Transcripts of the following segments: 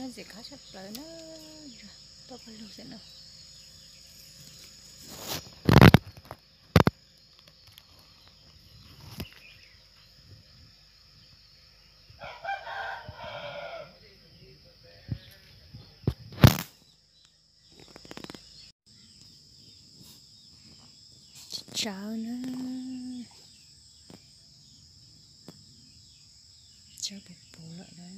Ntxim qab tshaj plaws na, tuaj pawg lug xwb na. Tsawv na, tsawv puv puv lawm na.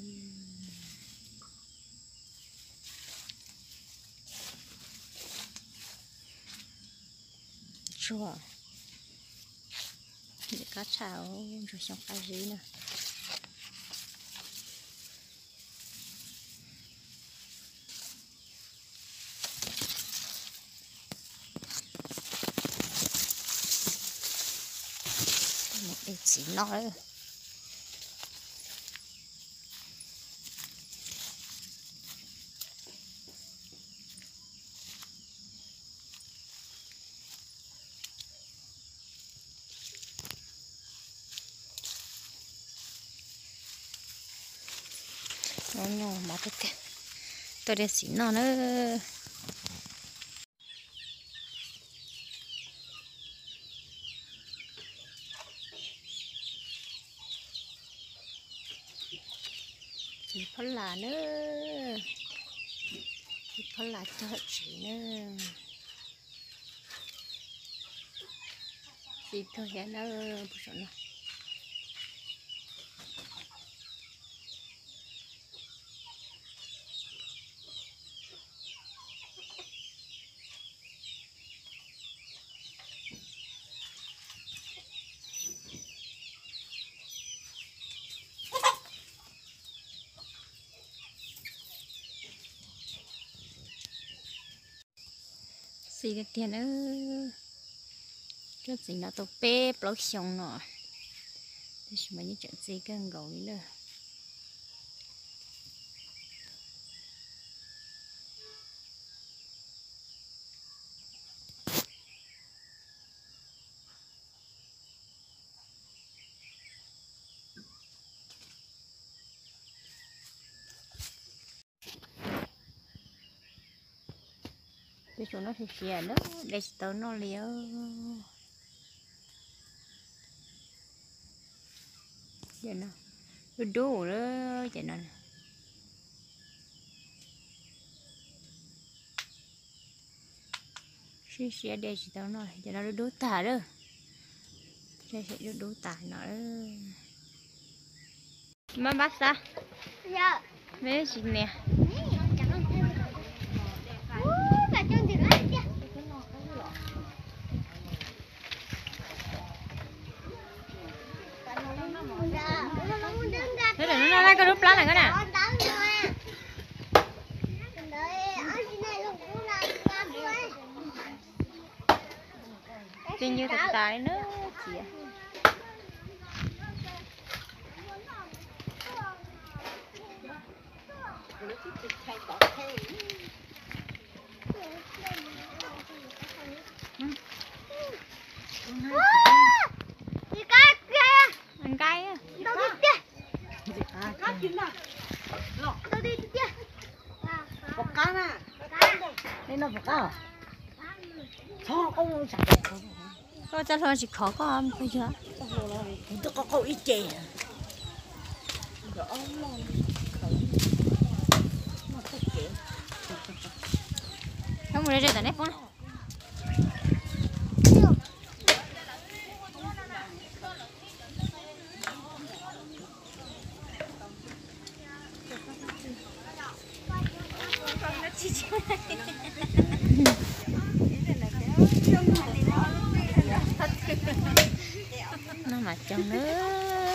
Tsuag, ntxim qab tshaj, ntsuag xyoob qab zib na. Mus de txiv noj lawm. Nyob mov tiag tiag, tuaj de txiv noj na. Txiv phob las na, txiv phob las cog tsev na. Txiv tuag thiab na, puag saum no. Txiv tiag tiag na, cov txiv no tau peb plaub xyoo no, tab sis mas yeej tseem txi kawg nkaus li na. Peb tsuas noj siav siav na, de tsis tau noj li. Dub dub lawm ces no. Siav siav de tsis tau noj, ces no dub dub tag lawm. Dub dub tag no. Mab npab xab, me tsis nias. Lub no laj koj lub plab na koj na. Twb nyuaj tas tas li na, txiv. Nqaij. Pom qab na. Li no pom qab. Txhob koj ua tsa hluas tsis khov koj, kuv twb qau qau ib ce. Koj mus ze ze tom nej poob. Noj mas coog na,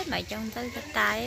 mas coog ntxawj tas tas.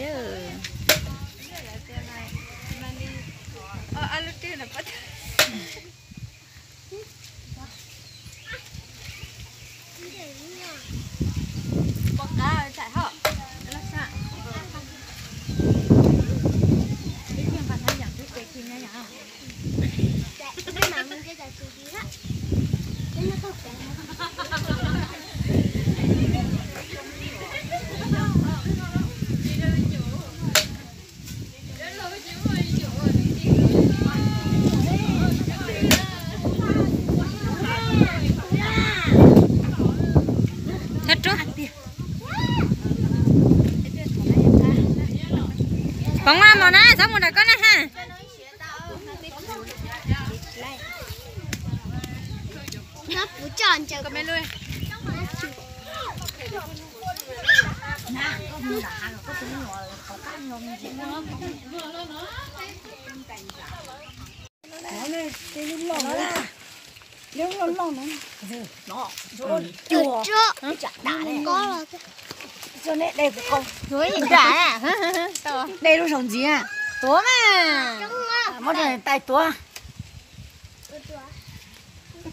Txhob rub. Pov nqa mos na, txhob mus nram koj na ha. Tuav nej de, de lub saum ntxiv, tuav mas, muab rau niam tais tuav.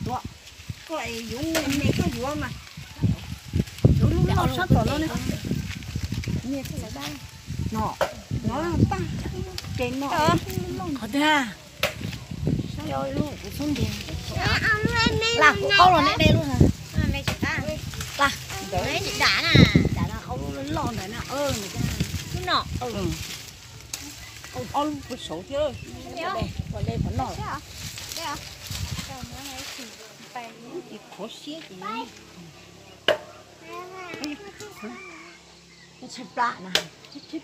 Tuav, koj yuav me me koj yuav mas, yuav lub loj sab tom no ne. No, no tag, ces no, qhov twg a? Laj kuv qaub los nej de lub, laj, ntawd, qaub lub loj ntawd na, ntawd, ob lub puag saud thiab, de qhov noj. Ces qhov siab ces, tshaib plab na, tshaib